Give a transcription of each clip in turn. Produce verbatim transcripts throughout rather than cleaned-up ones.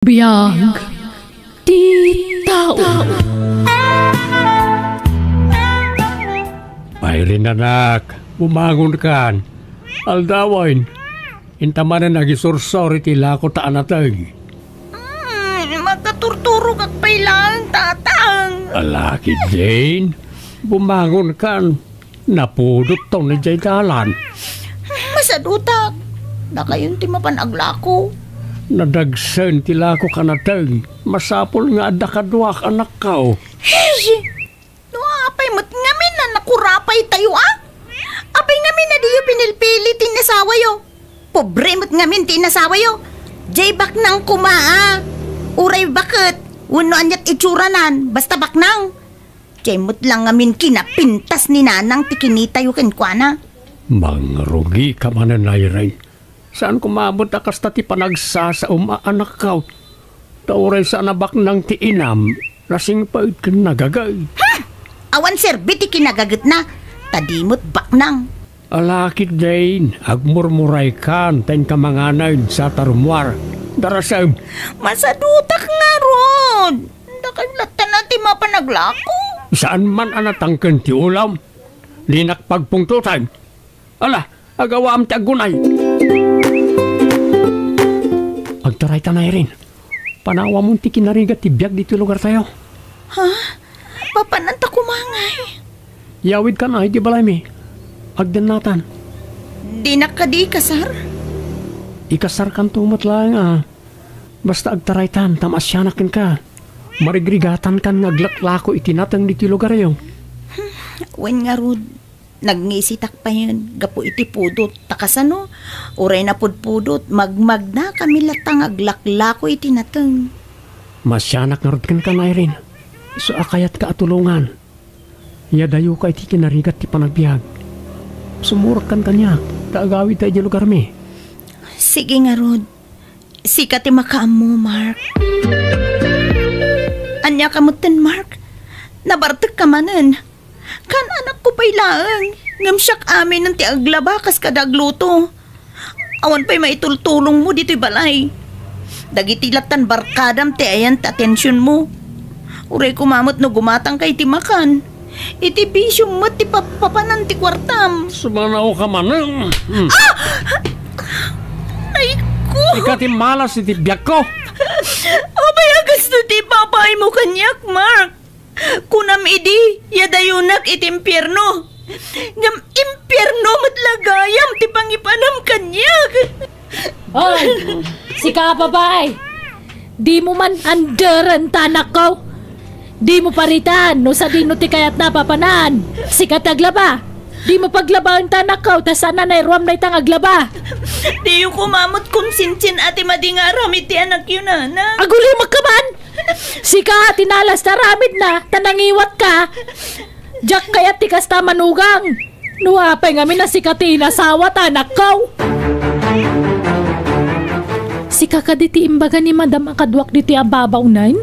Biag ti tao. Irene, anak, bumangonkan. Aldawen, inta manen agisursor iti lako ta a nateng. Hmm, makaturturogak pay laeng, Tatang. Ala ketdin, bumangonkan. Napudot ton idiay dalan. Masadutak. Dakayon ti mapan aglako. Nadagsen ti lakok a nateng. Masapul nga adda kaduak, anakko. Hey! No apay met ngamin a nakurapay tayo, a? Apay ngamin a diyo pinilpili ti inasawayo? Pobre met ngamin ti inasawayo. Jay baknang koma, a. Uray baket, wenno aniat itsuranan, basta baknang. Jay met lang ngamin kinapintas ni Nanang ti kinitayo kenkuana. Mangrugika manen, Irene. Saan koma met a kasta ti panagsasaom a anakko. Ta uray saan a baknang ti inam, nasingpet ken nagagay. Hmm! Awan serbi ti kinagagetna, ta di met baknang. Ala ketdin, agmurmuraykan ta inka manganen sa tarummuar. Darasem. Masadutak ngarud. Dakayo latta ti mapan aglako. Saan man a natangken ti ulam. Dinak pagpungtotan. Ala, agawaam ti aggunay. Agtaraytan, Irene. Panawamon ti kinarigat ti biag ditoy lugartayo. Ha? Papananta koma ngay? Yawidkan iti balaymi. Agdennatan. Dinak kadi ikasar? Ikasarkanto met laeng, a. Basta agtaraytan ta maasianak kenka. Marigrigatankan nga aglaklako iti nateng ditoy lugaryo. Wen ngarud, nagngisitak payen gapu iti pudot. Ta kasano? Uray napudpudot, magmagnakami latta nga aglaklako iti nateng. Maasianak ngarud kenka, Irene. Isu a kayatka a tulongan. Iyadayoka iti kinarigat ti panagbiag. Sumurekkan kaniak, ta agawidta idiay lugarmi. Sige ngarud. Sika ti makaammo, Mark. Ania ka metten, Mark? Nabartekka manen. Kaan-anakko pay laeng, ngem siak aminen ti aglaba kas kada agluto. Awan pay maitultulongmo ditoy balay. Dagiti lattan barkadam ti ayan ti atensionmo. Uray koma met no gumatangka iti makan. Iti bisiom met ti papapanan ti kuartam. Sumanaoka manen. Hmm. Ah! Ay ko! Ika ti malas iti biagko. Apay a gasto ti ipapaaymo kaniak, Mark? Kunam idi, iyadayonak iti impierno. Ngem impierno met la gayam ti pangipanam kaniak. Hoy, sika a babai! Dimo man anderen ta anakko. Dimo paritan no sadino ti kayatna a papanan. Sika ti aglaba. Dimo paglabaen ta anakko, ta saan a nairuam dayta nga aglaba. Diyo koma met konsensian a ti madi nga aramid ti anakyo, nana. Agulimek ka man! Sika ti nalas ti aramidna, ta nangiwatka. Diak kayat ti kasta, manugang. No apay ngamin a sika ti inasawa ta anakko. Sika kadi ti imbaga ni Madam a kaduak ditoy a babaonen?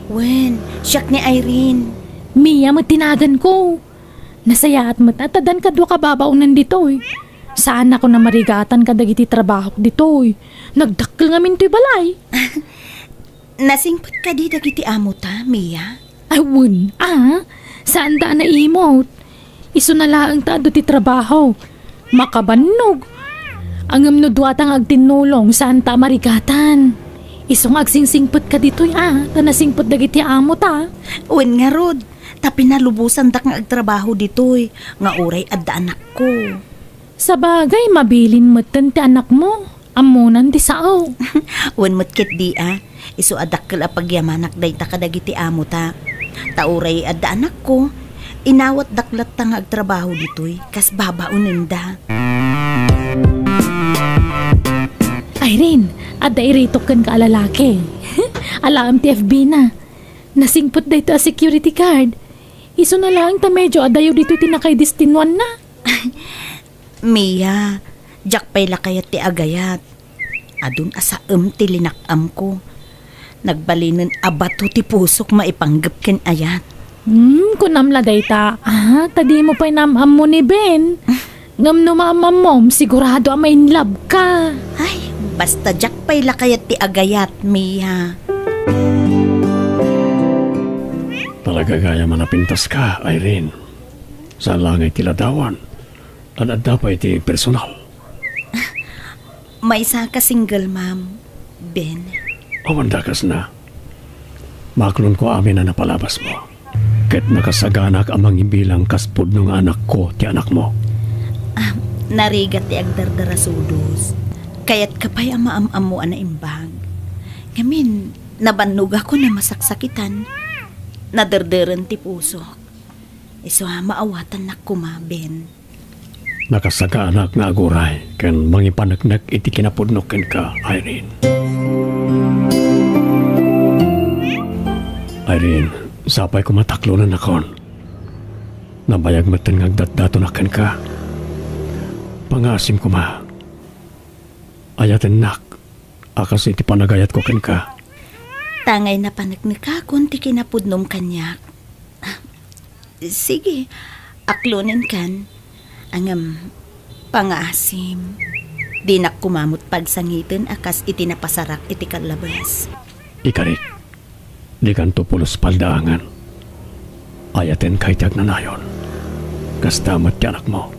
Wen, siak ni Irene. Mia met ti naganko. Nasayaat met a ta addan kaduak a babaonen ditoy. Saanakon a marigatan kadagiti trabahok ditoy. Nagdakkel ngamin toy balay. Nasingpet kadi dagiti amota, Mia? Ay, wen, a. Saanda a naimot. Isuna laeng ta adu ti trabaho. Makabannog. Ngem no duata nga agtinnulong, saanta a marigatan. Isu nga agsingsingpet ka ditoy, a, ta nasingpet dagiti amota. Wen ngarud, ta pinalubosandak nga agtrabaho ditoy, nga uray adda anakko. Sabagay, mabilin metten ti anakmo. Ammonan ti sao. Wen met ketdi a, isu a dakkel a pagyamanak dayta kadagiti amota. Ta uray adda anakko, inawatdak latta nga agtrabaho ditoy, kas babaonenda. Irene, adda iritok kenka a lalaki. Alaem ti F B na. Nasingpet daytoy a security guard. Isuna laeng ta medio adayo ditoy ti nakaidestinuanna. Mia, diak pay la kayat ti agayat. Adun a saem ti linak-amko. Nagbalinen a bato ti pusok maipanggep ken ayat. Hmm, kunam la dayta. Ah, ta dimo pay naam-ammo ni Ben. Ngem no maam-ammom, sigurado a ma-in love ka. Ay, Basta diak pay la kayat ti agayat, Mia. Talaga gayam a napintaska, Irene. Saan la ngay ti ladawan. Ad-adda pay ti personal. Maysa ka single mom, Ben. Awan dakasna. Maklonko amin a napalabasmo. Ket nakasaganak a mangibilang kas pudno nga anakko ti anakmo. Ah, narigat ti agdardarasudos. Kayatka pay a maam-ammo a naimbag. Ngamin, nabannogakon a masaksakitan. Naderderen ti pusok. Isu a maawatannak koma, Ben. Nakasaganak nga aguray ken mangipaneknek iti kinapudnok kenka, Irene. Irene, sapay koma ta aklonennakon. Nabayag metten nga agdatdatonak kenka. Pangaasim koma. Ayatennak a kas iti panagayatko kenka. Tangay napaneknekakon ti kinapudnom kaniak. Sige, aklonenkan. Ngem, pangaasim, dinak koma met pagsangiten a kas iti napasarak iti kallabes. Ikarik, dikanto pulos paldaangen. Ayatenka iti agnanayon. Kasta met ti anakmo.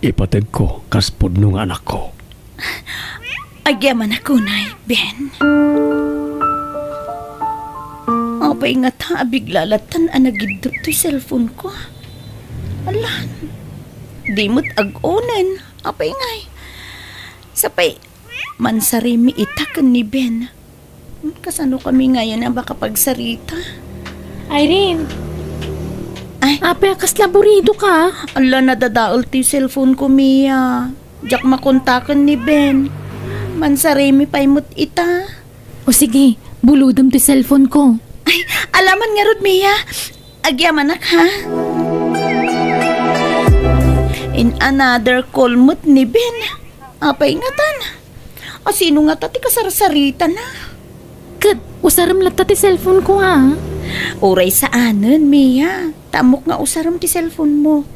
Ipategko kas pudno nga anakko. Agyamanak unay, Ben. Apay ngata a bigla lattan a nagiddep toy cellphone ko? Alan, di met ag-onen. Apay ngay? Sapay, mansarimi ita ken ni Ben. Kasano kami ngayen a makapagsarita? Irene! Ay. Apay a kasla burido ka? Ala, nadadael ti cellphone ko, Mia. Diak makontaken ni Ben. Mansarimi pay met ita. O sige, bulodem ti cellphone ko. Ay, alaman ngarud, Mia. Agyamanak, ha? In another call met ni Ben. Apay ngatan? A, sino ngata ti kasarsaritana? Ket usarem latta ti cellphone ko, a. Uray saanen, Mia. Ta ammok nga usarem ti cellphone mo.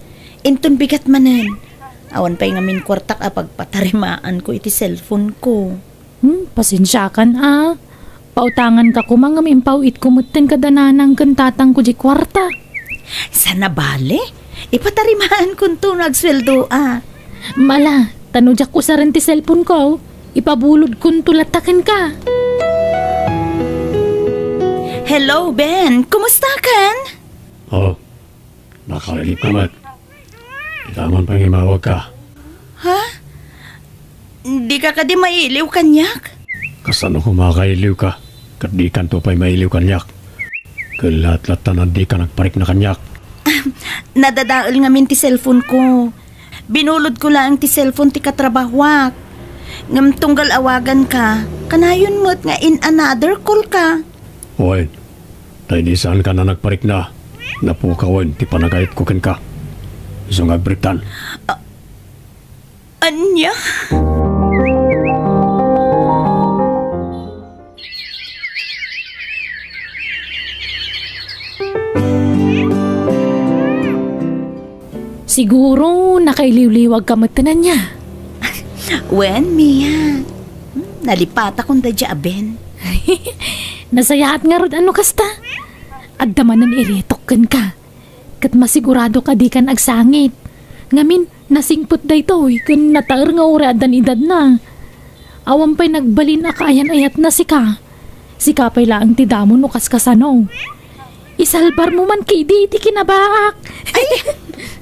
Inton bigat manen. Awan pay ngamin kuartak a pagpatarimaanko iti cellphone ko. Hmm, pasensiakan, a. Pautanganka koma ngem impaw-itko metten kada nanang ken tatangko diay kuarta. Sana bale? Ipatarimaankonto no agsueldo, a. Mala, ta no diak usaren ti cellphone ko, ipabulodkonto latta kenka. Hello, Ben. Kumusta kan? Oh, Nakailip ka met. Ita man pay nga imawag ka. Ha? Di ka kadi mailiw kaniak? Kasano ko makailiw ka? Ket di kanto pay mailiw kaniak. Ket laat-latta a di ka nagparikna kaniak. Nadadael ngamin ti cellphone ko. Binulod ko laeng ti cellphone ti katrabahoak. Ngem tunggal awagan ka, kanayon met nga in another call ka. Wen, ta idi saan ka na nagparikna, napukawen ti panagayatko kenka. Isu nga agbaliktan. A-, ania? Siguro, nakailiwliwag ka met ti ania. Wen, Mia. Hmm, nalipatakon daydiay a Ben. Nasayaat ngarud a no kasta. Adda manen iretok kenka. Ket masiguradok a dikan agsangit. Ngamin, nasingpet daytoy ken nataer nga uray addan edadna. Awan pay nagbalin a kaayan-ayatna sika. Sika pay laeng ti damo no kaskasano. Isalbarmo man kadi ti kinabaak. Ay!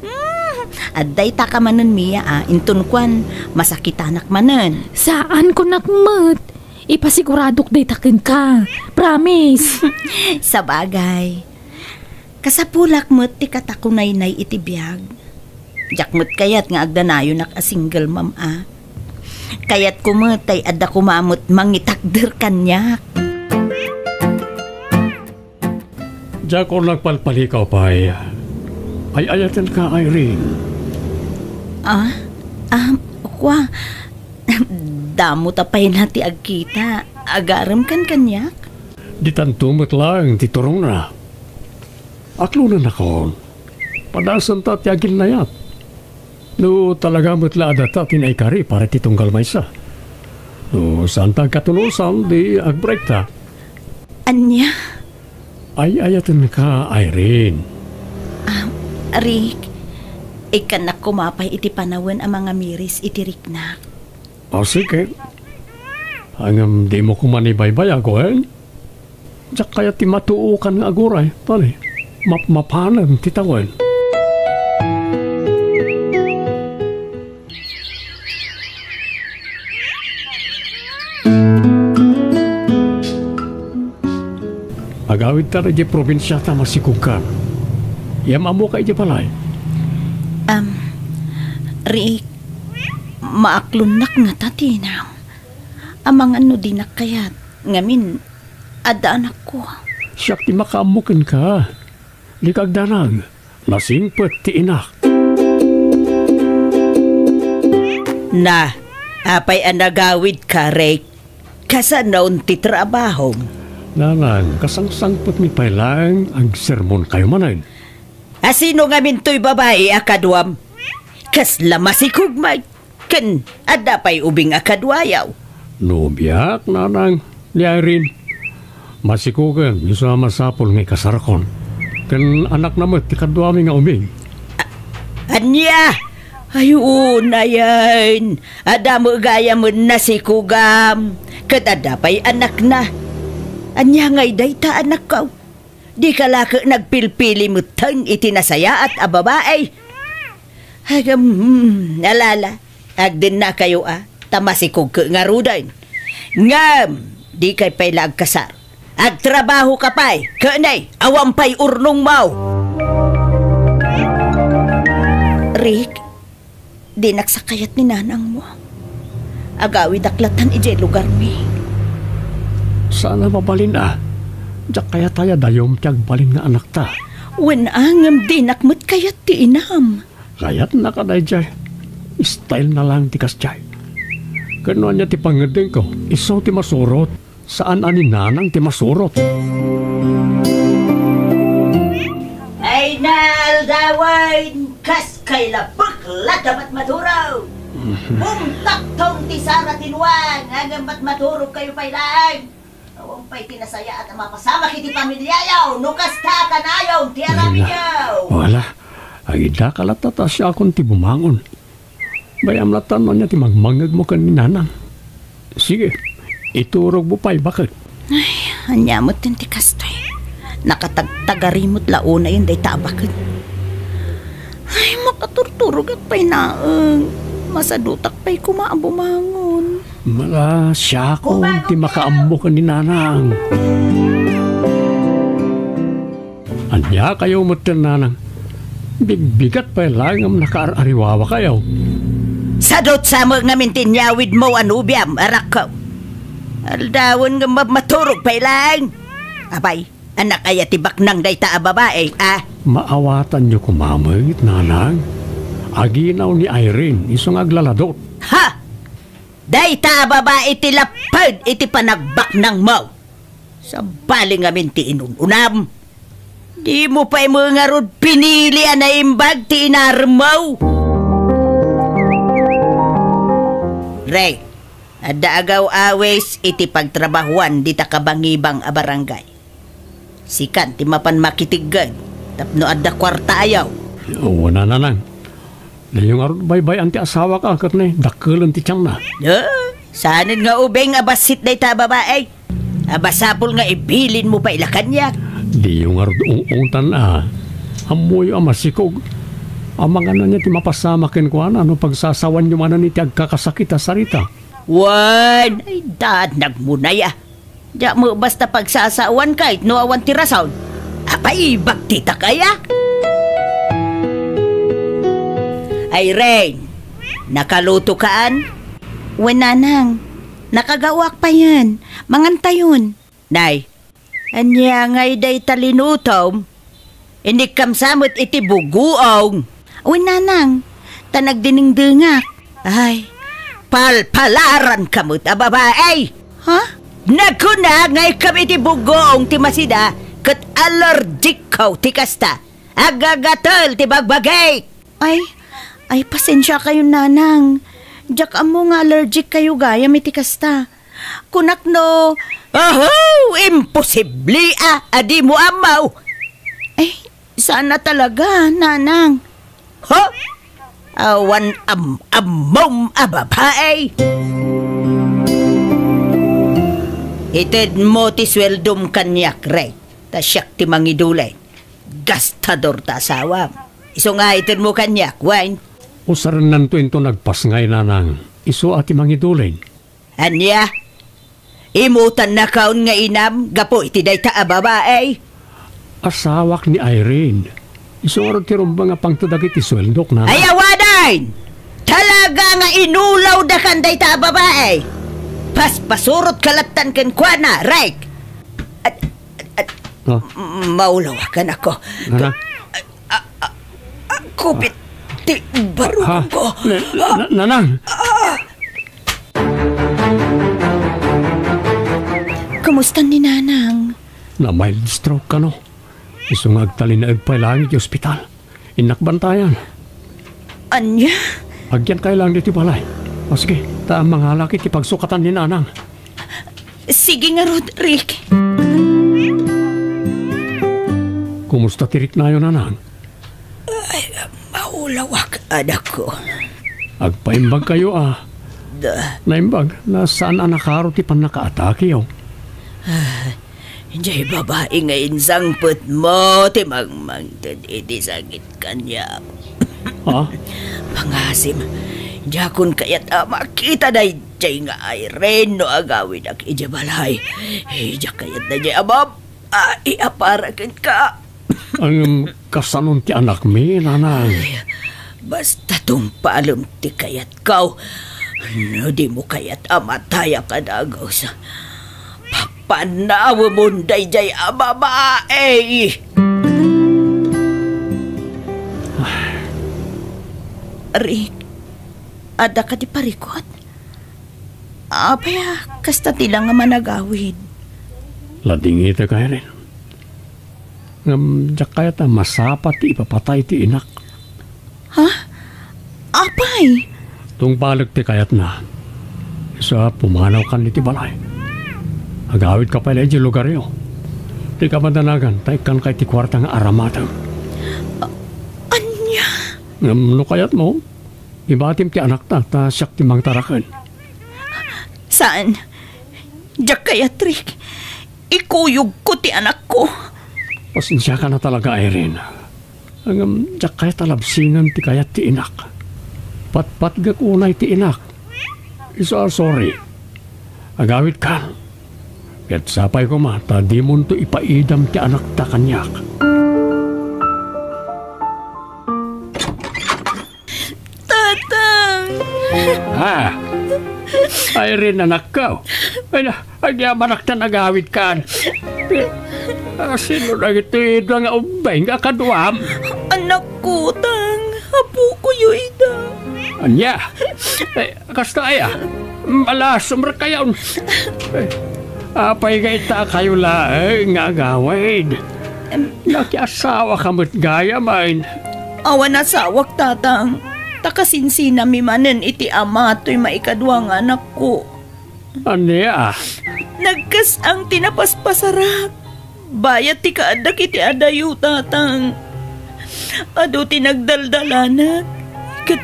Mm, adda ita ka manen, Mia, a. Inton kuan, masakitanak manen. Saan kunak met. Ipasiguradok dayta kenka. Promise. Sabagay. Kasapulak met ti katakunaynay iti biag. Diak met kayat nga agdanayonak a single mom a. Kayatko met tay adda koma met mangitakder kaniak. Diak nagpalpalikaw pay. Ay-ayatenka, Irene. Ah? Ah, kua, damo ta pay na ti agkita. Agarem kan kaniak? Ditanto met laeng ti turongna. Aklonennakon. Padasenta ti aginnayat. No talaga met la a data ti naikari para iti tunggal maysa. No saanta agkatunosan, di agbreakta. Ania? Ay-ayatenka, Irene. Ah, Rick, ikkannak koma pay iti panawen a mangamiris iti riknak. O, sige. Ngem dimo koma ibaybayag, wen? Diak kayat ti matuokan nga aguray, tani, mapmapanen ti tawen. Agawidta idiay probinsia ta masikogkan. Iam-ammoka idiay balay? Am, Rick, maaklonnak ngata ti inam. Amangan no dinak kayat, ngamin, adda anakko. Siak ti makaammo kenka. Dika agdanag. Nasingpet ti inak. Na, apay a nagawidka, Rick? Kasanon ti trabahom? Nanang, kasangsangpetmi pay laeng agsermonkayo manen. A sino ngamin toy babai a kaduam? Kasla masikog met. Ken adda pay ubing a kaduayo. Nobiak, nanang, ni Irene. Masikogen, isu a masapul nga ikasarakon. Ken anakna met ti kaduami nga ubing. A-, ania? Ay, unayen. Adda met gayamen nasikogam. Ket adda pay anakna. Ania ngay dayta, anakko? Dika la ket nagpilpili metten iti nasayaat a babai. Agam, hmm, alala, agdennakayo a, ta masikog ket ngaruden. Ngem, dikay pay la agkasar. Agtrabahoka pay, ket nay, awan pay urnongmo. Rick, dinak sa kayat ni nanangmo. Agawidak latan idiay lugarmi. Saan a mabalin a. Diak kayat a dayom ti agbalin nga anakta. Wen a, ngem dinak met kayat ti inam. Kayatna kadaydiay. Style na lang ti kasdiay. Ken no ania ti pangngeddengko, isu ti masurot. Saan a ni nanang ti masurot. Ay, naaldawen, kas kay labek la dapat maduro. Bumtakton ti sara ti nuang, ngem mat maduro kayo pay laeng. Awan pay ti nasayaat a mapasamak iti pamiliayo, no kasta a kanayon ti aramidyo. Wala. Agidaka latta ta siakon ti bumangon. Bay-am latta no ania ti magmangngegmo ken ni nanang. Sige, iturogmo pay baket. Ay, ania met ti kastoy? Nakatagtagarimot la unayen dayta a baket. Ay, makaturturogak pay naeng. Masadutak pay koma a bumangon. Mala, siakon ti makaammo ken ni nanang. Ania kayo metten, nanang? Bigbigat pay laeng ngem nakaar-ariwawakayo. Sadut sa met ngamin ti inyawidmo a nobiam, arakko. Aldawen ngem mabmaturog pay laeng. Apay, anak aya ti baknang dayta a babai, a? Maawatanyo koma met, nanang. Aginaw ni Irene, isu nga aglaladot. Ha! Dayta a babai ti lapped iti panagbaknangmo. Sabali ngamin ti inun-unam. Dimo pay met ngarud pinili a naimbag ti inaremmo. Rey, adda agaw-awis iti pagtrabahuan dita kabangibang a barangay. Sikan ti mapan makitigged tapno adda kuartaayo. Wen a, nanang. Diyo ngarud baybay-an ti asawak a ket ni dakkelen ti tianna. Eh, saanen nga ubing a bassit dayta a babai. A masapul nga ibilinmo pay la kaniak. Diyo ngarud ung-ungtan a. Ammoyo a masikog. Amangan ania ti mapasamak kenkuana no pagsasawanyo manen iti agkakasakit a sarita. Wen, ay, daan nagmunay a. Diak met basta pagsasawan ket no awan ti rason. Apay, bagtitak aya? Irene, nakalutokaan? Wen, nanang. Nakagaoak payen. Mangantayon. Nay, ania ngay dayta linutom? Inikkam sa met iti bugoong. Wen, nanang, ta nagdinengdengak. Ay, palpalaranka met a babai! Ha? Nagkuna nga ikkam iti bugoong ti masida ket allergic-ko ti kasta. Agagatel ti bagbagik! Ay, ay, pasensiakayon, nanang. Diak ammo nga allergic kayo gayam iti kasta. Kunak no, Aho! Imposible a, a di mo ammo! Ay, sana talaga, Nanang. Ha? Awan am-ammom a babae! Ited mo ti sueldom kaniak, Rek, ta siak ti mangidulin. Gastador ta asawam. Isu nga ited mo kaniak, wen? Usarennanto inton agpasngay, Nanang. Isu a ti mangidulin. Ania? Imutannakon nga inam gapu iti dayta a babae? Asawak ni Irene. Isu ngarud ti rumbeng a pangted dagiti sueldok, Nanang. Ay, awanen! Talaga nga inulawdakan dayta a babae! Paspasurotka lattan kenkuana, Rek! At, at, at, Ah. Maulawakan ako. Nanang. Ah, ah, ah, kupit ti barukongko. Na-, na-, na-, Nanang! Kumusta ni Nanang? Na-mild stroke kano. Isu nga agtalinaed pay laeng iti ospital. Innak bantayan. Ania? Agyankayo laeng ditoy balay. O sige, ta mangalak iti pagsukatan ni Nanang. Sige ngarud, Rick. Kumusta ti riknayo, Nanang? Ay, maulawak, anakko. Agpaimbagkayo a. Da. Naimbag, na saan a nakaro ti pannakaatakeyo. Ah, jay babai nga insangpetmo ti mangmangted iti sakit kaniak. Ha? Pangasim, diakon kayat a makita dayjay nga Irene no agawidak idiay balay. Diak kayat dayjay a babai a para kenka. Ngem kasanon ti anakmi, Nanang? Ay, basta tungpalem ti kayatko. No dimo kayat a matayak a dagus, papanawemon dayjay a babai! Rick, adda kadi parikut? Apay a kasta ti la nga managawid? Ladingitek, Irene. Ngem diak kayat a masapa ti ipapatay ti inak. Ha? Apay? Tungpalek ti kayatna. Isu a pumanawkan iti balay. Agawidka pay la idiay lugaryo. Dika madanagan ta ikkanka iti kuarta nga aramatem. A-, ania? Ngem no kayatmo, ibatim ti anakta ta siak ti mangtaraken. Saan? Diak kayat, Rick. Ikuyogko ti anakko. Pasensiakan a talaga, Irene. Ngem diak kayat a labsingen ti kayat ti inak. Patpatgek unay ti inak. Isu a sorry. Agawidkan. Ket sapay koma ta dimonto ipaidam ti anakta kaniak. Tatang! Ha? Irene, anakko. Ay na, agyamanak ta nagawidkan. Ah, sino dagitoy dua nga ubbing a kaduam? Anakko, Tang. Apokoyo ida. Ania? Eh, kasta aya? Malasumrek kayon. Eh, apay nga itakayo laeng nga agawid? Em. Nakiasawaka met gayam. Awan asawak, Tatang. Ta kasinsinami manen iti ama toy maikadua nga anakko. Ania? Nagkas-ang ti napaspasarak. Bayat ti kaaddak iti adayo, Tatang. Adu ti nagdaldalanak. Ket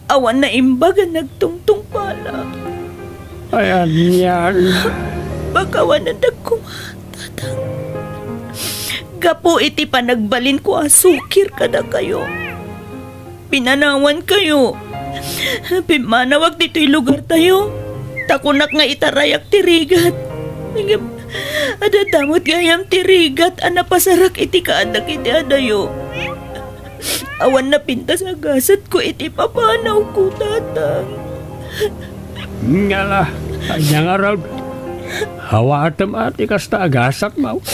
awan naimbag a nagtungtungpalak. Ay, anian? Pakawanendak koma, Tatang. Gapu iti panagbalinko a sukir kadakayo. Pinanawankayo. Pimmanawak ditoy lugartayo. Ta kunak nga itarayak ti rigat. Ngem, adda met gayam ti rigat a napasarak iti kaaddak iti adayo. Awan napintas a gasatko iti papanawko, Tatang. Ngala, ania ngarud? Awatem a ti kasta a gasatmo.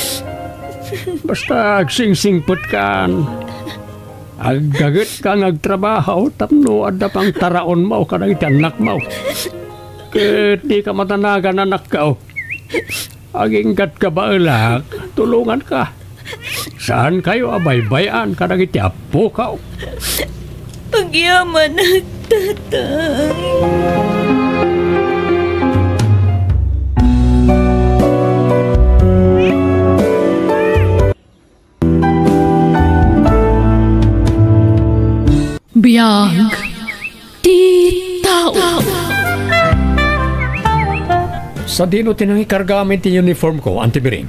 Basta agsingsingpetkan. Agdagetka nga agtrabaho tapno adda pangtaraonmo kadagiti annakmo. Ket dika madanagan, anakko. Aginggatka baelak, tulonganka. Saankayo a baybay-an kadagiti appoko. Agyamanak, Tatang. Biag ti tao. Sadino ti nangikarga amin ti uniform ko, Auntie Biring?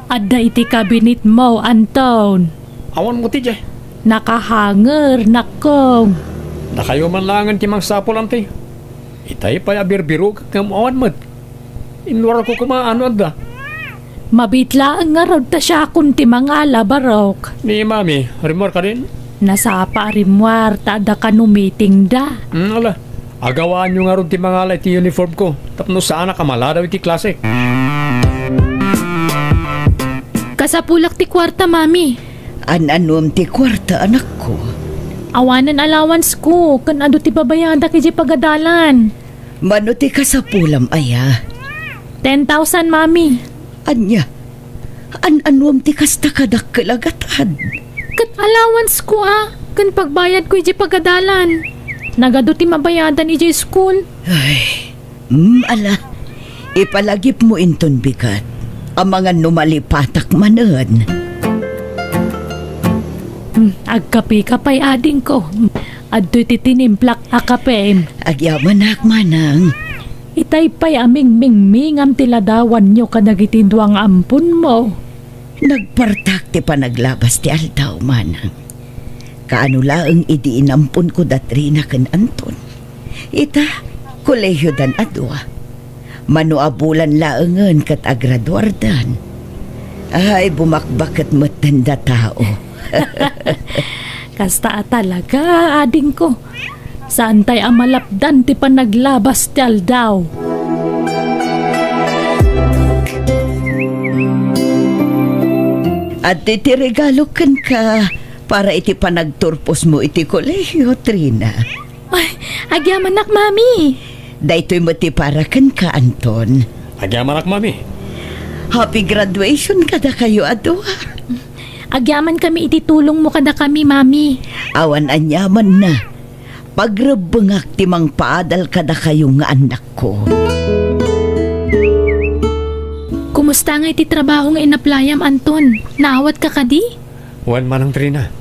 Adda iti cabinet mo, Anton. Awan mo ti diay. Nakahanger, nakkong. Dakayo man laengen ti mangsapul, Auntie. Itay pay a birbirok ngem awan met. Inwarko koma no adda. Mabiit laeng ngarud ta siakon ti mangala, barok. Ni Mami, rimmuar kadin? Nasapa a rimmuar ta adda kano meeting da. Hmm, ala. Agawaanyo ngarud ti mangala iti uniform ko tapno saanak a maladaw iti klase. Kasapulak ti kuarta, Mami. An-anuem ti kuarta, anakko? Awanen allowance ko, ken adu ti babayadak idiay pagadalan. Mano ti kasapulam aya? Ten thousand, Mami. Ania? An-anuem ti kasta kadakkel a gatad? Ket allowance ko a, ken pagbayad ko idiay pagadalan. Nagadu ti mabayadan idiay school. Ay, mm, ala. Ipalagipmo inton bigat. Amangan no malipatak manen. Hmm, agkapeka pay, adingko. Adtoy ti tinimplak a kapem. Agyamanak, manang. Itay pay a mingmingmingam ti ladawanyo kadagiti dua nga amponmo. Nagpartak ti panaglabas ti aldaw, manang. Kaano laeng idi inamponko da Trina ken Anton. Ita, kolehiodan a dua. Mano a bulan laengen ket agraduardan. Ay, bumakbaket metten da tao. Kasta a talaga, adingko. Saantay a malapdan ti panaglabas ti aldaw. Adtoy ti regalo kenka para iti panagturposmo iti kolehio, Trina. Ay, agyamanak, Mami. Daytoy met ti para kenka, Anton. Agyamanak, Mami. Happy graduation kadakayo a dua. Agyamankami iti tulongmo kadakami, Mami. Awan aniamanna. Pagrebbengak ti mangpaadal kadakayo nga annakko. Kumusta ngay ti trabaho nga inaplayam, Anton? Naawatka kadi? Wen, Manang Trina.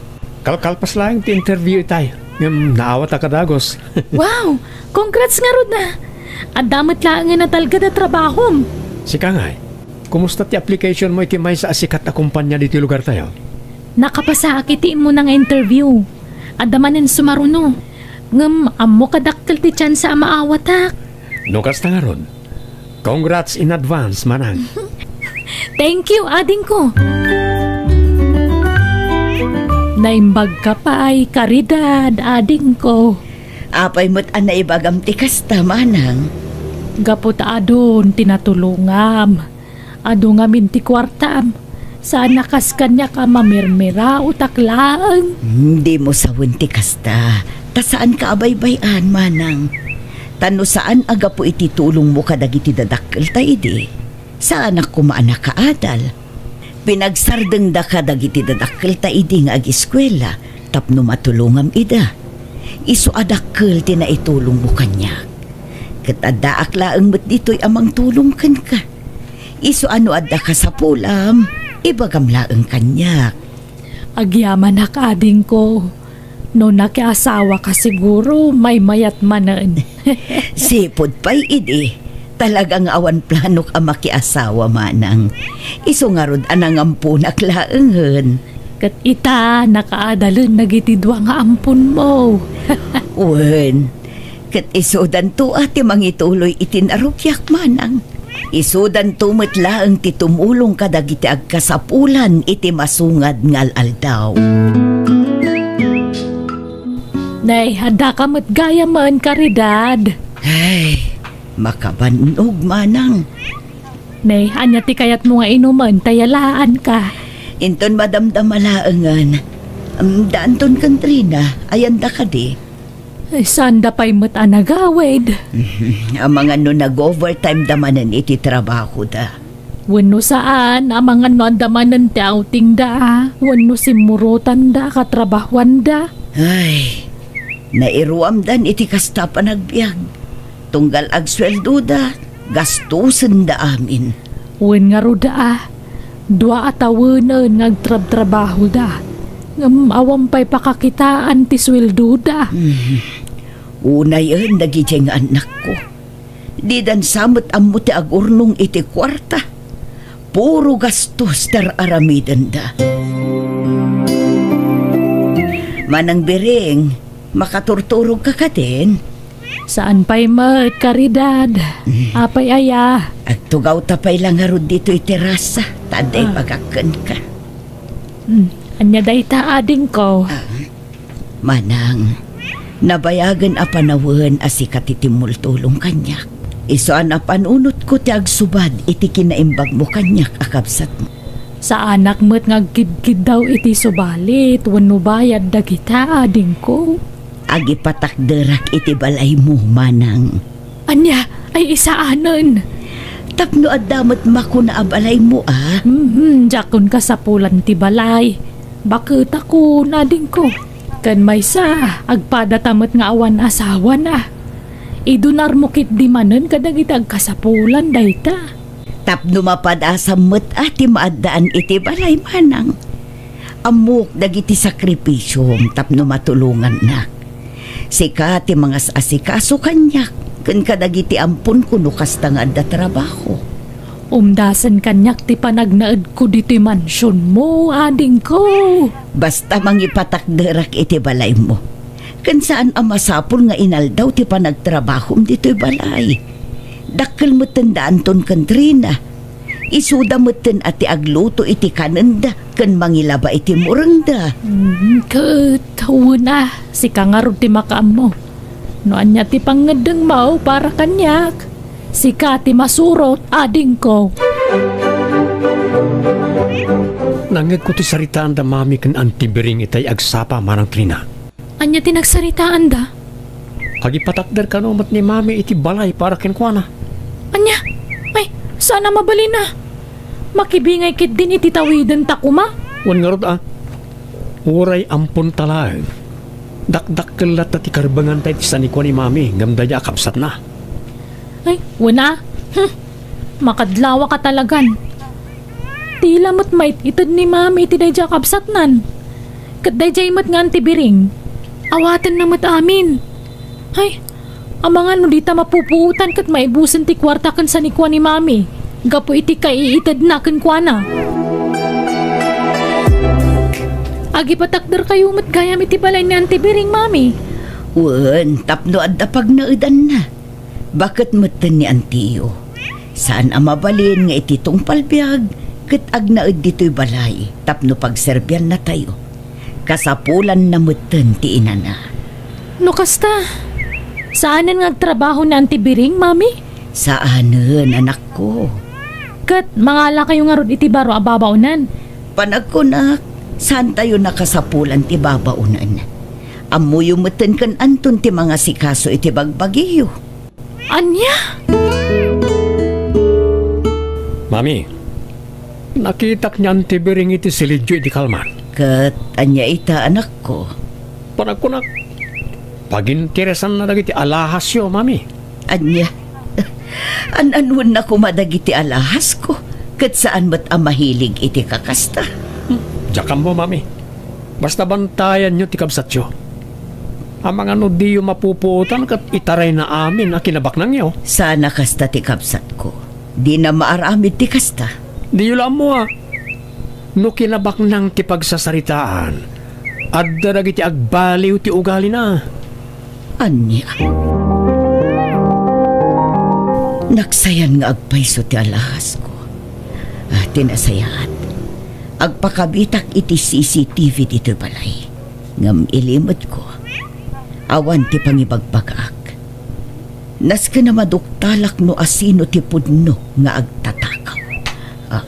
Kalkalpas laeng ti interview itay, ngem naawatak a dagus. Wow! Congrats ngarud a! Adda met laengen a talged a trabahom. Sika ngay, kumusta ti application mo iti maysa a sikat a kompania ditoy lugartayo? Nakapasaak iti immuna nga interview. Adda manen sumaruno. Ngem ammok a dakkel ti tsansa a maawatak. No kasta ngarud, congrats in advance, Manang. Thank you, adingko. Naimbagka pay, Caridad, adingko. Apay met a naibagam ti kasta, Manang? Gapu ta adun ti natulongam. Adu ngamin ti kuartam. Saan a kas kaniak a mamirmiraotak laeng. Hmm, dimo sawen ti kasta. Ta saanka a baybay-an, Manang. Ta no saan a gapu iti tulongmo kadagiti dadakkelta idi, saanak koma a nakaadal. Pinagsardengdaka dagiti dadakkelta idi nga agiskuela tapno matulongam ida. Isu a dakkel ti naitulongmo kaniak. Ket addaak laeng met ditoy a mangtulong kenka. Isu a no adda kasapulam, ibagam laeng kaniak. Agyamanak, adingko. No nakiasawaka, siguro, maymayat manen. Sipud pay idi, talaga nga awan planok a makiasawa, Manang. Isu ngarud a nangamponak laengen. Ket ita, nakaadalen dagiti dua nga amponmo. Wen, ket isudanto a ti mangituloy iti narugiak, Manang. Isudanto met laeng ti tumulong kadagiti agkasapulan iti masungad nga al-aldaw. Nay, addaka met gayamen, Caridad. Ay, makabannog, Manang. Nay, ania ti kayatmo nga inumen ta yalaanka? Inton madamdama laengen. Am, da Anton ken Trina, ayanda kadi? Ay, saanda pay met a nagawid. Amangan no nag-overtime da manen iti trabahoda. Wenno saan, amangan no adda manen ti outing da, wenno simmurotanda, katrabahuanda. Ay, Nairuamdan iti kasta a panagbiag. Tunggal agsueldoda, gastosenda amin. Wen ngarud a, dua a tawenen nga agtrabtrabahoda, ngem awan pay pakakitaan ti sueldoda. Hmm. Unayen dagidiay nga annakko. Didan sa met ammo ti agurnong iti kuarta. Puro gastos ti ar-aramidenda. Manang Biring, makaturturogka kadin? Saan pay met, Caridad. Mm. Apay aya? Agtugawta pay la ngarud ditoy terasa, ta adda Ah. ibagak kenka. Hmm. Ania dayta, adingko? Ah. Manang, nabayagen a panawen a sika ti timmultulong kaniak. Isu a napanunotko ti agsubad iti kinaimbagmo kaniak a kabsatmo. Saanak met nga agkidkiddaw iti subalit wenno bayad dagita, adingko. Agipatakderak iti balaymo, manang. Ania? Ay, isaanen. Tapno adda met makuna a balaymo, a? Mhm, diakon kasapulan ti balay. Baketakon, adingko. Ken maysa, agpadata met nga awan asawana. Idunarmo ketdi manen kadagiti agkasapulan dayta. Tapno mapadasam met a ti maaddaan iti balay, manang. Ammok dagiti sakripisiom tapno matulongannak. Sika ti mangas-asikaso kaniak ken kadagiti amponko no kasta nga adda trabaho. Umdasen kaniak ti panagnaedko ditoy mansionmo, adingko. Basta mangipatakderak iti balaymo. Ken saan a masapul nga inaldaw ti panagtrabahom ditoy balay. Dakkel metten da Anton ken Trina. Isuda metten a ti agluto iti kanenda ken mangilaba iti murengda. Mm, ket, wen a, sika ngarud ti makaammo. No ania ti pangngeddengmo para kaniak, sika ti masurot, adingko. Nangngegko ti saritaan da Mami ken Auntie Biring itay agsapa, Manang Trina. Ania ti nagsaritaanda? Agipatakder kano met ni Mami iti balay para kenkuana. Ania? Ay, saan a mabalin a. Makibingay ketdin iti tawiden ta koma. Wen ngarud a. Uray amponta laeng. Dakdakkel latta ti karbenganta iti sanikua ni Mami ngem daydiay a kabsatna. Ay, wen a. Hmm. Makadlawaka talagan. Tila met mait-ited ni Mami iti daydiay a kabsatnan. Ket daydiay met nga Auntie Biring. Awatenna met amin. Ay, amangan no dita mapupuotan ket maibusen ti kuarta ken sanikua ni Mami gapu iti kaiitedna kenkuana. Agipatakderkayo met gayam iti balay ni Auntie Biring, Mami. Wen, tapno adda pagnaedanna. Baket metten ni antiyo. Saan a mabalin nga iti tungpal biag ket agnaed ditoy balay tapno pagserbiannatayo. Kasapulanna metten ti inana. No kasta, saanen nga agtrabaho ni Auntie Biring, Mami? Saanen, anakko. Ket mangalakayo ngarud iti baro a babaonan? Panagkunak, saantayo nakasapulan ti babaonan. Ammoyo metten ken Anton ti mangasikaso iti bagbagiyo. Ania? Mami, nakitak ni Auntie Biring iti silidyo idi kalman. Ket ania ita, anakko? Panagkunak, paginteresanna dagiti alahasyo, Mami. Ania? An-anuenna koma dagiti alahasko, ket saan met a mahilig iti kakasta. Hmm, diak ammo, Mami. Basta bantayanyo ti kabsatyo. Amangan no diyo mapupuotan ket itarayna amin a kinabaknangyo. Saan a kasta ti kabsatko. Dina maaramid ti kasta. Diyo la ammo a. No kinabaknang ti pagsasaritaan, adda dagiti agbaliw ti ugalina. Ania? Naksayan nga agpayso ti alahasko. Ah, ti nasayaat, agpakabitak iti C C T V ditoy balay. Ngem ilimedko, awan ti pangibagbagaak. Nasken a maduktalak no asino ti pudno nga agtatakaw. Ah.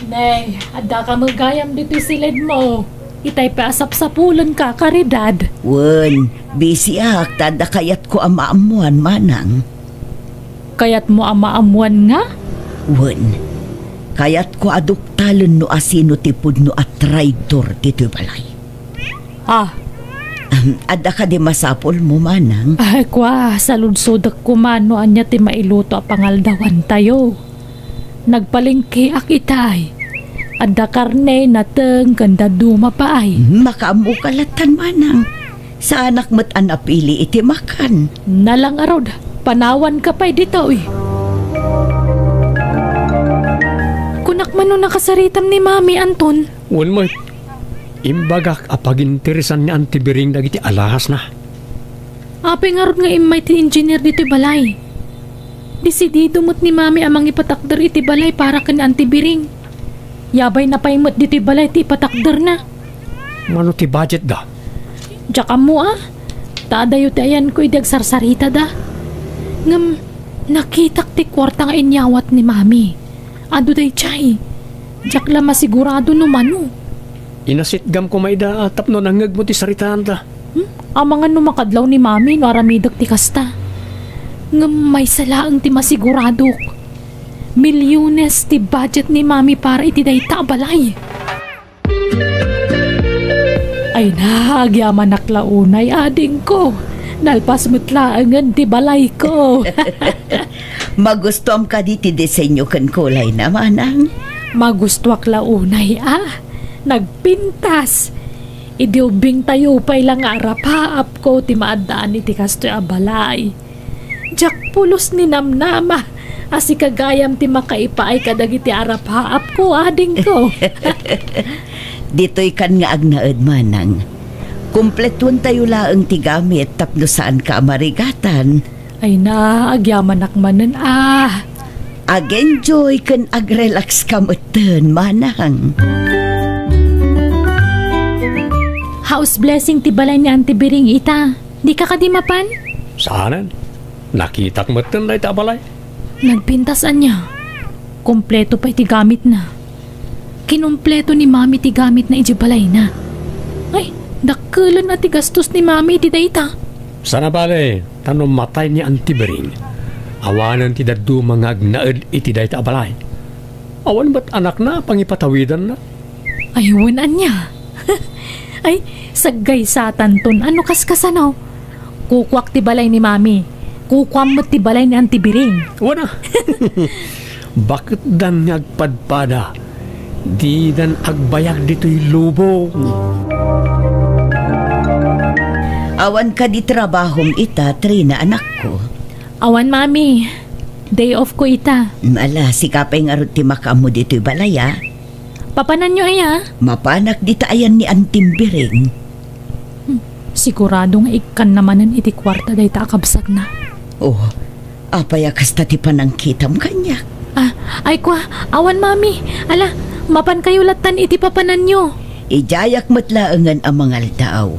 Nay, adda ka met gayam ditoy siledmo. Itay pay a sapsapulenka, Caridad. Wen, bisiak ta adda kayatko a maammoan, manang. Kayatmo a maammoan nga? Wen, kayatko a duktalen no asino ti pudno a traidor ditoy balay. Ah. Adda kadi masapulmo, manang? Ay, kua, saludsodek koma no ania ti mailuto a pangaldawantayo. Nagpalengkeak itay. Adda karne, nateng, ken dadduma pay. Hmm, makaammoka lattan, manang. Saanak met a napili iti makan. Nala ngarud, panawanka pay ditoy. Kunak man no nakasaritam ni Mami, Anton. Wen met, imbagak a paginteresan ni Auntie Biring dagiti alahasna. Apay ngarud nga immay ti engineer ditoy balay? Desidido met ni Mami a mangipatakder iti balay para ken ni Auntie Biring. Yabayna pay met ditoy balay ti ipatakderna. Mano ti budgetda? Diak ammo a. Ta adayo ti ayanko idi agsarsaritada. Ngem, nakitak ti kuarta nga inyawat ni Mami. Adu daydiay. Diak la masigurado no mano. Inasitgam koma ida tapno nangngegmo ti saritanta. Hmm? Amangan no makadlaw ni Mami no aramidek ti kasta. Ngem maysa laeng ti masiguradok. Milyones ti budget ni Mami para iti dayta a balay. Ay na, agyamanak la unay, adingko. Nalpas met laengen ti balayko. Magustuam kadi ti disenyo ken kulayna, manang? Magustuak la unay a. Nagpintas. Idi ubbingtayo pay la nga arapaapko ti maaddaan iti kastoy a balay. Diak pulos ninamnama a sika gayam ti makaipaay kadagiti arapaapko, adingko. Ditoy kan nga agnaed, manang. Kumpletuentayo laeng ti gamit tapno saanka a marigatan. Ay na, agyamanak manen a. Ag-enjoy ken ag-relax ka metten, manang. House blessing ti balay ni Auntie Biring ita. Dika kadi mapan? Saanen. Nakitak metten dayta a balay. Nagpintas ania? Kompleto pay ti gamitna. Kinompleto ni Mami ti gamitna idiay balayna. Ay, dakkelen a ti gastos ni Mami iti dayta. Sana bale, ta no matay ni Auntie Biring, awanen ti dadduma nga agnaed iti dayta a balay. Awan met anakna a pangipatawidanna. Ay, wen ania? Ay, saggaysatanton. Ano, kaskasano? Kukuak ti balay ni Mami. Kukuam met ti balay ni Auntie Biring. Wana. Baketdan nga agpadpada. Didan agbayag ditoy lubong. Awan kadi trabahom ita, Trina, anakko? Awan, Mami. Day off ko ita. Ala, sika pay ngarud ti makaammo ditoy balay, a. Papananyo aya? Mapanak dita ayan ni Auntie Biring. Hmm, sigurado nga ikkanna manen iti kuarta dayta a kabsatna. Oh, apay a kasta ti panangkitam kaniak? Ah, ay kua, awan, Mami. Ala, mapankayo lattan iti papananyo. Idiayak met laengen a mangaldaw.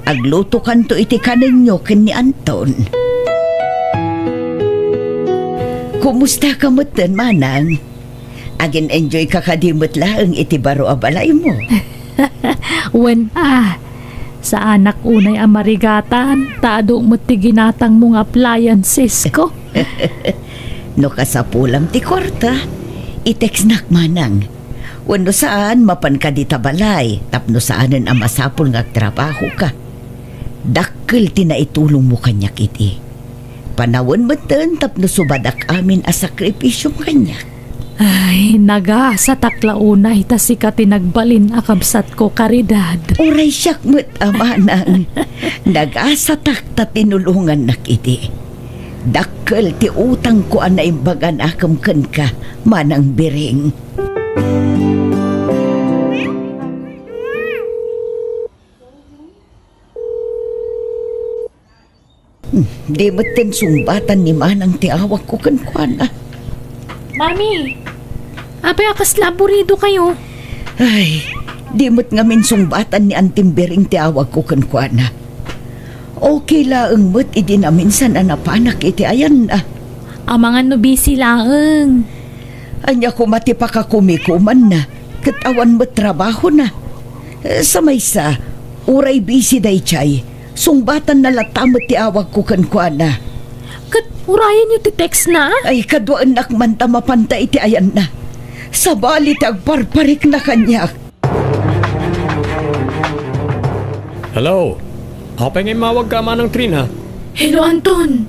Aglutokanto iti kanenyo ken ni Anton. Kumusta ka metten, manang? Agin-enjoy ka kadi met laeng iti baro a balaymo? Wen a, saanak unay a marigatan, ta adu met ti ginatangmo nga appliancesko. No kasapulam ti kuarta, i-textnak manang. Wenno saan, mapanka dita balay, tapno saanen a masapul nga agtrabahoka. Dakkel ti naitulongmo kaniak idi. Panawen metten tapno subadak amin a sakripisiom kaniak. Ay, nagasatak la unay ta sika ti nagbalin a kabsatko, Caridad. Uray siak met a manang. Nagasatak ta tinulongannak idi. Dakkel ti utangko a naimbag a naakem kenka, Manang Biring. Hmm, di metten sungbatan ni Manang ti awagko kenkuana. Mami, apay a kasla aburidokayo? Ay, di met ngamin sungbatan ni Auntie Biring ti awagko kenkuana. Okay laeng met idi naminsan a napanak iti ayanna. Amangan no busy laeng. Ania koma ti pakakumikumanna, ket awan met trabahona. Eh, sa maysa, uray busy daydiay, sungbatanna latta met ti awagko kenkuana. Ket urayenyo ti textna? Ay, kaduaennak man ta mapanta iti ayanna. Sabali ti agparparikna kaniak. Hello? Apay nga immawagka, Manang Trina? Hello, Anton.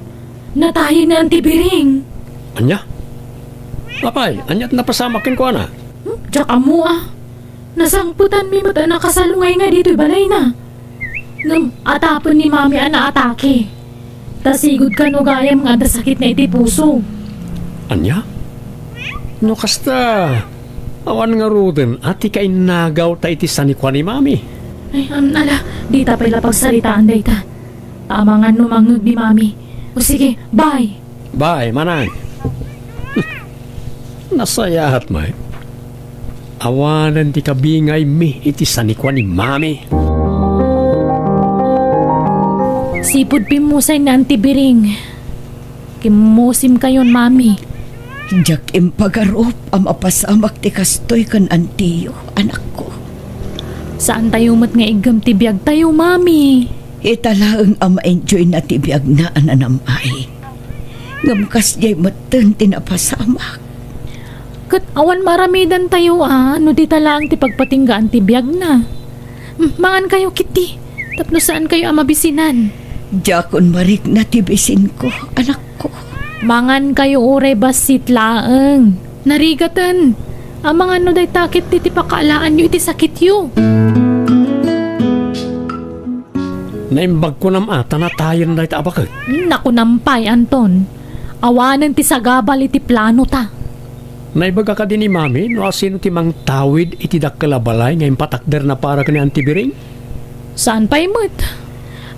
Natayen ni Auntie Biring. Ania? Apay, ania ti napasamak kenkuana? Hmm? Diak ammo a. Nasangpetanmi met a nakasalungay nga ditoy balayna. Ngem atapen ni Mami a naatake. Ta sigud kano gayam nga adda sakitna iti puso. Ania? No kasta, awan ngaruden a ti kainnagawta iti sanikua ni Mami. Ay, am, ala, dita pay la pagsaritaan dayta. Amangan no mangngeg ni Mami. O sige, bye. Bye, Manang. Nasayaat met. Awanen ti kabingaymi iti sanikua ni Mami. Sipud pimmusay ni Auntie Biring. Kimmusimkayon, Mami. Diak impagarup a mapasamak ti kastoy ken antiyo, anakko. Saantayo met nga iggem ti biagtayo, Mami. Ita laeng a ma-enjoyna ti biagna a nanam-ay. Ngem kasdiay metten ti napasamak. Ket awan maaramidantayo a no dita laeng ti pagpatinggaan ti biagna. Hmm, mangankayo ketdi, tapno saankayo a mabisinan. Diakon marikna ti bisinko, anakko. Mangankayo uray bassit laeng. Narigaten. Amangan no dayta ketdi ti pakaalaanyo iti sakityo. Naimbag kunam a ta natayen dayta a baket. Nakunam pay, Anton. Awanen ti sagabal iti planota. Naibaga kadi ni Mami no asino ti mangtawid iti dakkel a balay nga impatakderna para ken ni Auntie Biring? Saan pay met.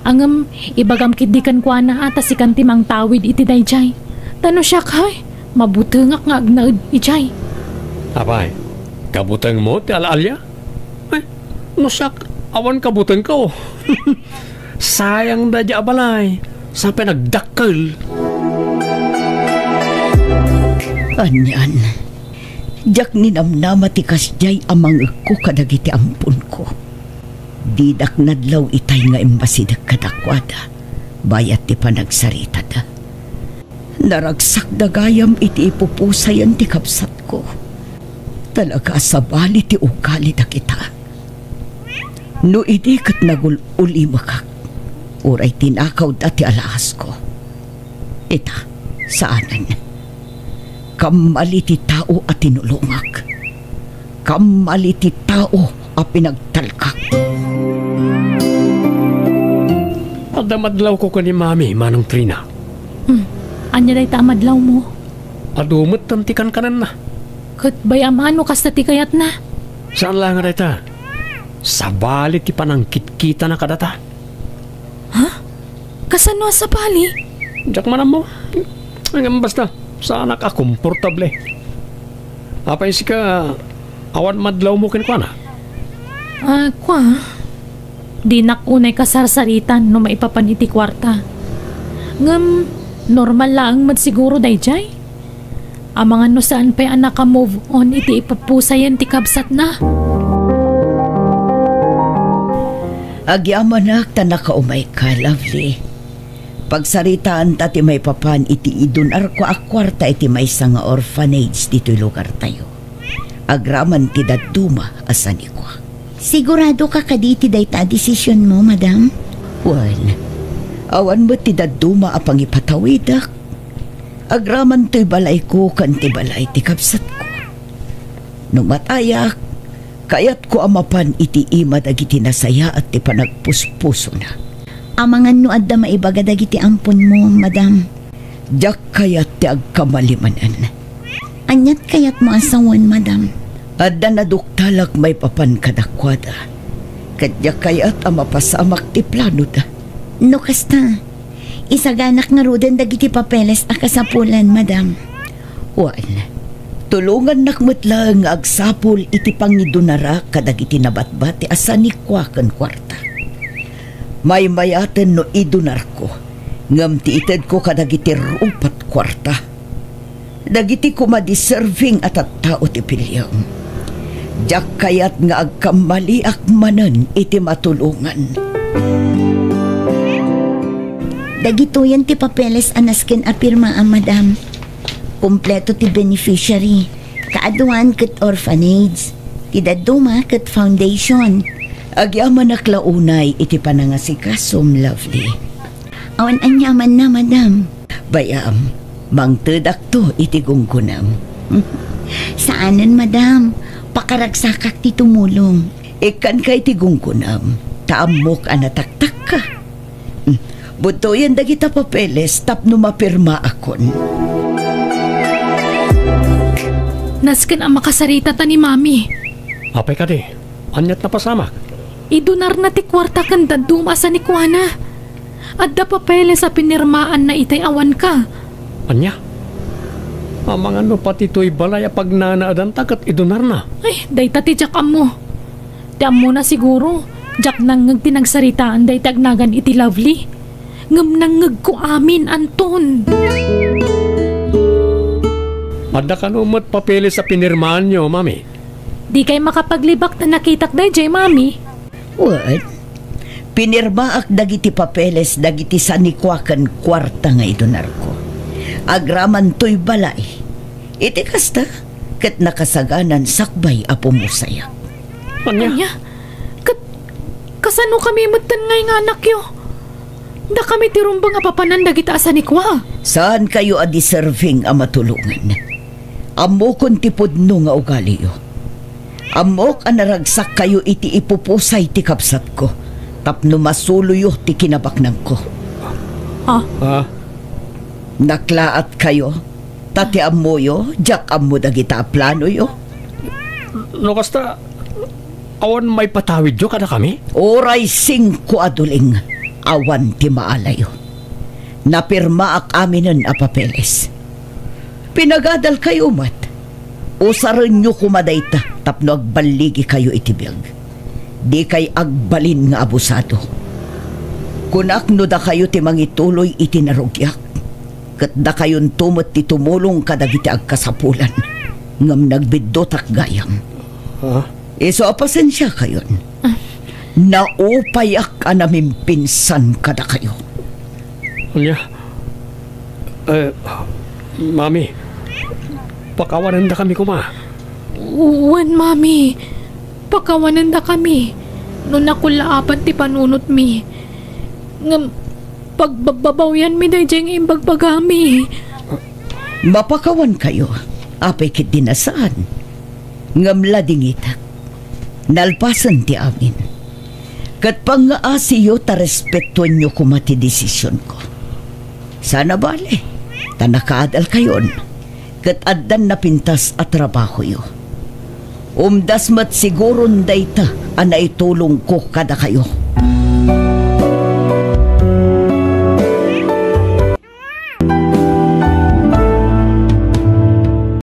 Ngem ibagam ketdi kenkuana a ta sikan ti mangtawid iti daydiay. Ta no siak, hay, mabutengak nga agnaed idiay. Apay, kabutengmo ti al-alia? Ay, no siak, awan kabutengko. Sayang daydiay a balay. Saan pay nagdakkel? Anian, diak ninamnama ti kasdiay a mangngegko kadagiti amponko. Didak nadlaw itay nga immasideg kadakuada bayat ti panagsaritada. Naragsakda gayam iti ipupusayen ti kabsatko. Talaga a sabali ti ugali dagita. No idi ket nagul-ulimekak, uray tinakawda ti alaasko. Ita, saanen. Kammali ti tao a tinulongak. Kammali ti tao a pinagtalkak. Adda madlawko ken ni Mami, Manang Trina. Hmm. Ania dayta a madlawmo? Adu metten ti kankanenna. Ket bay-am a no kasta ti kayatna? Saan laeng a dayta. Sabali ti panangkitkitana kadata. Ha? Kasano a sabali? Diak man ammo. Ngem basta, saanak a komportable. Apay sika, awan madlawmo kenkuana? Ah, kua, dinak unay kasarsaritan no maipapan iti kuarta. Ngem, normal laeng met siguro daydiay. Amangan no saan pay a naka-move on iti ipupusayen ti kabsatna. Agyamanak ta nakaumayka, Lovely. Pagsaritaanta ti maipapan iti idunarko a kuarta iti maysa nga orphanage ditoy lugartayo. Agraman ti dadduma a sanikua. Siguradoka kadi iti dayta a desisionmo, madam? Wen, awan met ti dadduma a pangipatawidek. Agraman toy balayko ken ti balay ti kabsatko. No matayak, kayatko a mapan iti ima dagiti nasayaat ti panagpuspusona. Amangan no adda maibaga dagiti amponmo, madam. Diak kayat ti agkamali manen. Aniat kayatmo a sawen, madam? Adda naduktalak maipapan kadakuada. Ket diak kayat a mapasamak ti planoda. No kasta, isaganak ngaruden dagiti papeles a kasapulan, madam. Wen, tulongannak met laeng nga agsapul iti pangidunarak kadagiti nabatbati a sanikua ken kuarta. Maymayaten no idunarko, ngem ti itedko kadagiti rupat kuarta. Dagiti koma deserving a tattao ti piliem. Diak kayat nga agkammaliak manen iti matulongan. Dagitoyen ti papeles a nasken a pirmaam, madam. Kompleto ti beneficiary. Kaaduan ket orphanage. Ti dadduma ket foundation. Agyamanak la unay iti panangasikasom, Lovely. Awan aniamanna, madam. Bay-am, mangtedakto iti gunggonam. Saanen, madam. Pakaragsakak ti tumulong. Ikkanka iti gunggonam, ta ammok a nataktakka. Hmm. Budtoyen dagita papeles tapno mapirmaakon. Nasken a makasarita ta ni Mami. Apay kadi? Ania't napasamak? Idonarna ti kuarta ken dadduma a sanikuana. Adda papeles a pinirmaanna itay awanka. Ania? Amangan no pati toy balay a pagnanaedanta ket idonarna. Ay, dayta ti diak ammo. Ti ammona siguro, diak nangngeg ti nagsaritaan dayta agnagan iti Lovely. Ngem nangngegko amin, Anton. Adda kano met papeles a pinirmaanyo, Mami? Dikay makapaglibak ta nakitak daydiay, Mami. Wen, pinirmaak dagiti papeles dagiti sanikua ken kuarta nga idonarko. Agraman toy balay. Iti kasta, ket nakasaganan sakbay a pumusayak. Ania? Ania? Ket kasano kami metten nga inganakyo? Dakami ti rumbeng a papanan dagita a sanikua. Saankayo a deserving a matulongan. Ammokon ti pudno nga ugaliyo. Ammok a naragsakkayo iti ipupusay ti kabsatko tapno masuloyo ti kinabaknangko. Ah? Ah? Naklaatkayo, ta ti ammoyo, diak ammo dagita a planoyo. No kasta, awan maipatawidyo kadakami? Uray singko a duling, awan ti maalayo. Napirmaak aminen a papeles. Pinagadalkayo met. Usarenyo koma dayta tapno agballigikayo iti biag. Dikay agbalin nga abusado. Kunak no dakayo ti mangituloy iti narugiak, ket dakayonto met ti tumulong kadagiti agkasapulan, ngem nagbiddutak gayam. Ha? Isu a pasensiakayon. Naupayak a namimpinsan kadakayo. Ania? Eh, Mami, pakawanendakami koma. Wen, Mami, pakawanendakami. No nakullaapan ti panunotmi. Ngem, pagbabbabawianmi daydiay nga imbagbagami. Mapakawankayo, apay ketdi a saan. Ngem ladingitak. Nalpasen ti amin. Ket pangngaasiyo ta respetuenyo koma ti desisionko. Saan a bale, ta nakaadalkayon, ket addan napintas a trabahoyo. Umdas met siguron dayta a naitulongko kadakayo.